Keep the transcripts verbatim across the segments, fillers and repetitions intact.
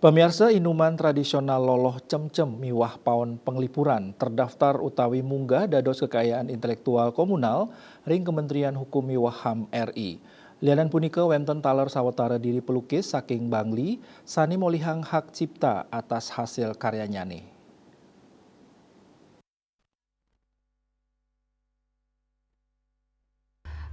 Pamiarsa, inuman tradisional loloh cemcem miwah paon penglipuran terdaftar utawi munggah dados kekayaan intelektual komunal ring Kementerian Hukum miwah HAM R I. Lianan punika wenten taler sawetara diri pelukis saking Bangli sane molihang hak cipta atas hasil karyanyane.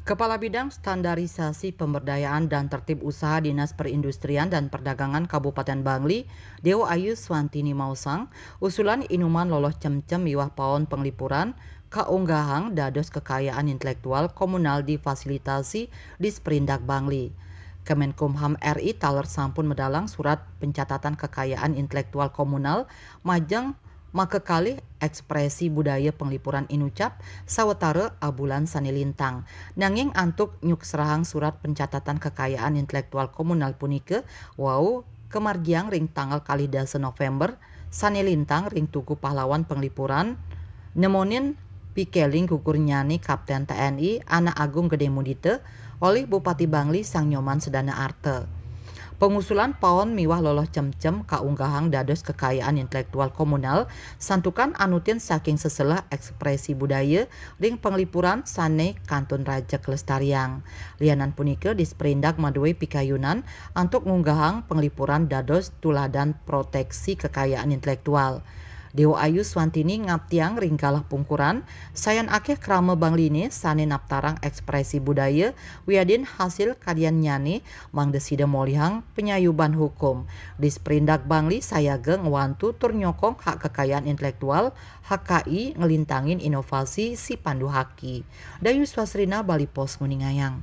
Kepala Bidang Standarisasi Pemberdayaan dan Tertib Usaha Dinas Perindustrian dan Perdagangan Kabupaten Bangli, Dewa Ayu Swantini maosang, usulan inuman loloh cemcem miwah paon penglipuran kaunggahang dados kekayaan intelektual komunal difasilitasi Disperindak Bangli. Kemenkumham R I taler sampun medalang surat pencatatan kekayaan intelektual komunal majeng makakalih ekspresi budaya penglipuran inucap sawetara abulan sane lintang. Nanging antuk nyukserahang surat pencatatan kekayaan intelektual komunal punika wau kamargiang ring tanggal kalih dasa November sane lintang ring Tugu Pahlawan Penglipuran, nemonin pikeling gugurnyane Kapten T N I Anak Agung Gede Mudita olih Bupati Bangli Sang Nyoman Sedana Arta. Pengusulan paon miwah loloh cemcem kaunggahang dados kekayaan intelektual komunal santukan anutin saking seselah ekspresi budaya ring penglipuran sane kantun rajeg lestariang. Lianan punika, Disperindak madue pikayunan antuk ngunggahang penglipuran dados tuladan proteksi kekayaan intelektual. Dewa Ayu Swantini ngaptiang ring galah pungkuran, sayan akeh krama Bangline sane naptarang ekspresi budaya wiadin hasil karyannyane mangda sida molihang panyayuban hukum. Disperindak Bangli sayaga ngwantu tur nyokong hak kekayaan intelektual, H K I, ngelintangin inovasi si panduhaki. Dayu Swasrina, Bali Post, nguningayang.